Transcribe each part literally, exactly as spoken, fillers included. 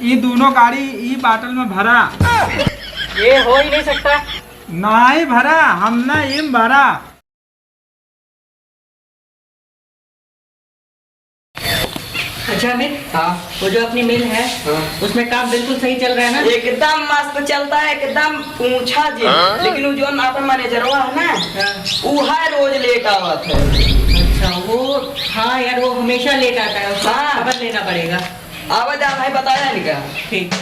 ई दूनो गाड़ी ई बाटल में भरा। ये हो ही नहीं सकता। नाहीं भरा, हम ना इम भरा। अच्छा अमित, हाँ। वो जो अपनी मिल है, हाँ। उसमें काम बिल्कुल सही चल रहा है ना? एकदम मस्त चलता है, एकदम पूछा जी। हाँ। लेकिन वो जो अपन मैनेजरवा है ना, हाँ। वो हर रोज लेट आवत है। अच्छा, वो, हाँ यार, वो हमेशा लेट आता है, उसको हाँ। खबर लेना पड़ेगा। आवा जा भाई, बताया इनका। ठीक।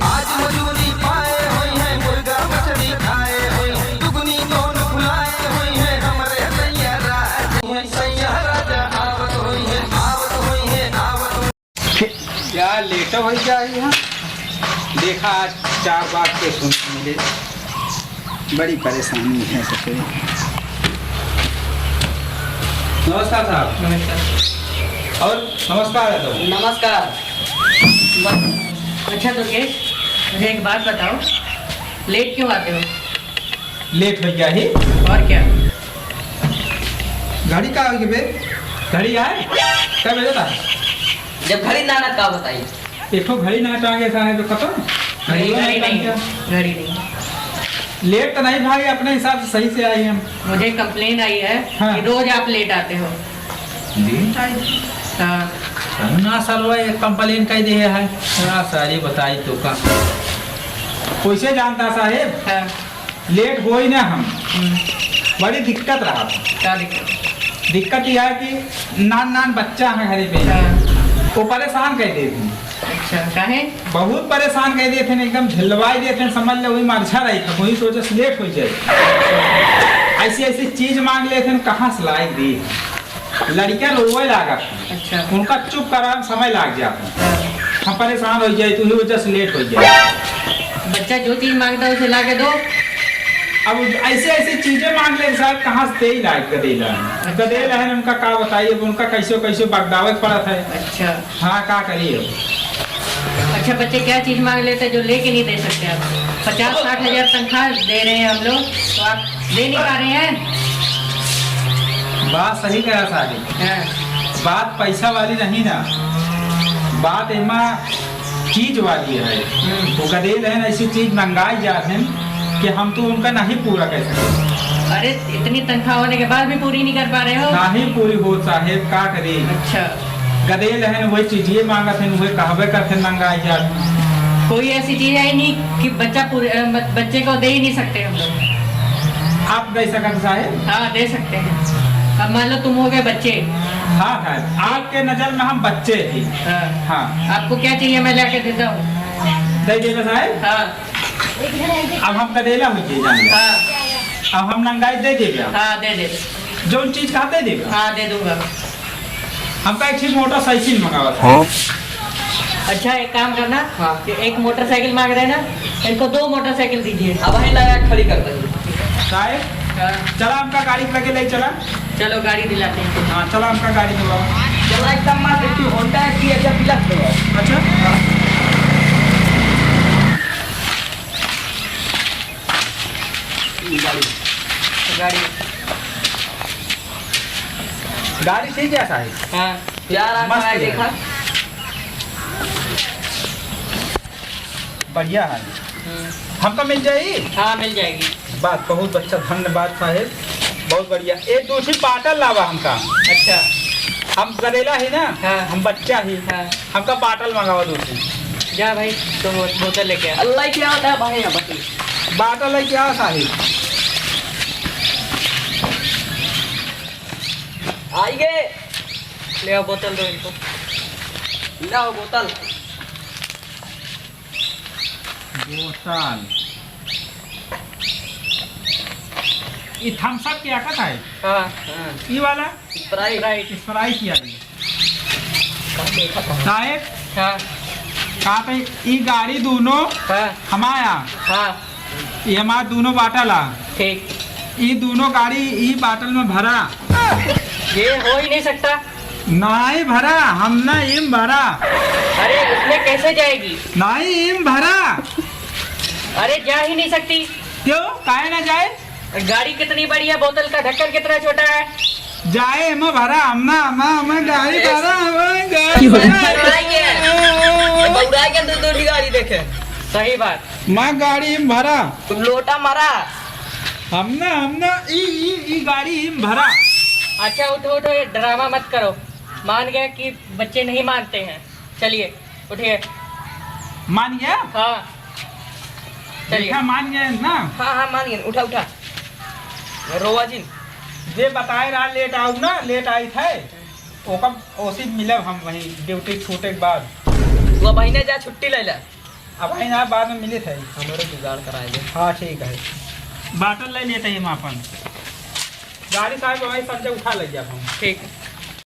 आज मजूरी पाए होई है, मुर्गा मछली खाए होई है, दुगनी दोनों फुलाए होई है, हमरे सैया राज, सैया राजा आवत होई है, आवत होई है, आवत होई। क्या लेट हो जाए यहाँ? देखा, आज चार बात के सुनने मिले। बड़ी परेशानी है ससुरी। नमस्कार साहब। नमस्कार। और नमस्कार है तो। नमस्कार। अच्छा दुर्गेश, मुझे एक बात बताओ, लेट क्यों आते हो? लेट हो गया ही। और क्या? घड़ी का हो गई बे? घड़ी आए? क्या बजे था? जब घड़ी ना, ना का बताई? एक ठो घड़ी ना टांगे साहेब, तो खत्म। घड़ी नहीं, घड़ी नहीं, घड़ी नहीं। लेट तो नहीं भाई, अपने हिसाब से सही से आई हम। मुझे कंप्लेन आई है हाँ। कि रोज आप लेट आते हो। लेट आई? हाँ। ना सरवा, एक कंप्लेन कह दिए है। हाँ, सारी बताई तो का। कैसे जानता साहेब? हाँ। लेट होई ना हम। हम्म। बड़ी दिक्कत रहा। का दिक्कत? दिक्कत यह है कि नान नान बच्चा है घरे पे। हाँ। वो परेशान कर देते हैं। अच्छा, काहे? बहुत परेशान कर देते हैं, एकदम झिलवाई देते हैं, समझ लो वही मरझा रही था, वही सोचे से लेट हो जाए। ऐसी ऐसी चीज मांग लेते हैं, कहाँ से लाई दी? लड़कियां रोवे लागत। अच्छा। उनका चुप करावे में समय लाग जाता। हाँ। हम परेशान हो जाए, तो वही वजह से लेट हो जाए। बच्चा जो चीज मांगता है, उसे ला के दो। अब ऐसे ऐसे चीजें मांग ले साहब, कहाँ से दे ही लायक गदेला है? अच्छा। गदेला है, उनका का बताइए, अब उनका कैसे कैसे बगदावे के पड़त है। अच्छा। हाँ, का करिए? अच्छा, बच्चे क्या चीज मांग लेते हैं जो लेके नहीं दे सकते आप? पचास साठ हजार तनख्वाह दे रहे हैं हम लोग, तो आप दे नहीं पा रहे हैं। बात सही कहा साहब। हाँ। बात पैसा वाली नहीं ना, बात एमा चीज वाली है। हम्म। वो गदेल है ना, ऐसी चीज मंगाई जात है कि हम तो उनका नहीं पूरा कर सकते। अरे, इतनी तनख्वाह होने के बाद भी पूरी नहीं कर पा रहे हो? नहीं पूरी होत साहेब, का करी? अच्छा। गदेल हन, वही चीजिए मांगत हन, वही कहबे करत हन, मंगाई जात। कोई ऐसी चीज है ही नहीं कि बच्चा पूरे, अ, म-, बच्चे को दे ही नहीं सकते हम लोग। आप दे सकत साहेब? हाँ, दे सकते हैं। अब मान लो तुम हो गए बच्चे। हाँ, हाँ, आपके नजर में हम बच्चे ही। हाँ। हाँ। आपको क्या चाहिए, मैं लाके देता हूँ। दे देगा साहेब? हाँ। अब हम गदेला हो जाए जान। हाँ। अब हम नंगाई दे देगा। हाँ, दे दे। जौन चीज कहा दे देगा। हाँ, दे दूंगा। हमका एक चीज मोटरसाइकिल मंगावा था। हाँ। अच्छा, एक काम करना, हाँ। कि एक मोटरसाइकिल मांग रहे ना, इनको दो मोटरसाइकिल दीजिए। अब वहीं लगा खड़ी कर दे। साहेब, हाँ। चला हमका गाड़ी लगे ले चला। चलो, गाड़ी दिलाते हैं। हाँ, चला हमका गाड़ी दिलाओ। चला, एकदम मस्त, एक ठो होंडा है, कि अच्छा, दिला दो। अच्छा? हाँ। गाड़ी। गाड़ी। गाड़ी ठीक है साहेब? हाँ। यार, आप मस्त आए है। देखा। बढ़िया है। हम्म। हमका मिल जाई? हाँ, मिल जाएगी। बात बहुत अच्छा, धन्यवाद साहेब, बहुत बढ़िया। ए, दो ठे बाटल लावा हमका। अच्छा। हम गदेला ही ना, हाँ। हम बच्चा ही। हाँ। हमका बाटल मंगावा दो ठे। जा भाई, तो बोतल लेके आ। अल्लाह क्या होता है भाई, यहाँ बच्चे। बाटल लेके आ साहेब। आइए। ले आओ, बोतल दो इनको। ले आओ बोतल। बोतल। ये थम्स अप किया का साहेब? हाँ। हाँ। ये वाला? स्प्राइट। स्प्राइट किया ये। साहेब? हाँ। कहा थे, ये गाड़ी दोनों हाँ। हमारा। हाँ। ये हमारा दोनों बाटल आ। ठीक। ये दोनों गाड़ी ये बाटल में भरा। ये हो ही नहीं सकता। नाहीं भरा, हम ना इम भरा। अरे, उसमें कैसे जाएगी? नाहीं इम भरा। अरे, जा ही नहीं सकती। क्यों? काहे ना जाए? गाड़ी कितनी बड़ी है, बोतल का ढक्कन कितना छोटा है। जाए, हम भरा, हम ना, हम, हम गाड़ी भरा, हम गाड़ी भरा। बौराई है। बौराई है, तू सही बात। माँ गाड़ी में भरा। तुम लोटा मारा। हम ना, हम ना, ई, ई, ई गाड़ी में भरा। अच्छा, उठो, उठो, ये ड्रामा मत करो। मान गए कि बच्चे नहीं मानते हैं। चलिए, उठिए। मान गया? हाँ। चलिए। देखा, मान गए ना? हाँ, हाँ, मान गए। उठा, उठा। रोवा जिन। जे बताए रहा लेट आउब ना, लेट आई थे। ओकर ओसी मिलब हम वहीं ड्यूटी छूटे के बाद। तू अब अहिने जा, छुट्टी ले ले। अब अहिने बाद में मिले थे। हमरो जुगाड़ कराए दे। हाँ, ठीक है। बाटल ले लेते हैं हम अपन। गाड़ी साहब वहीं सब जगह उठा ले जाब हम। ठीक है।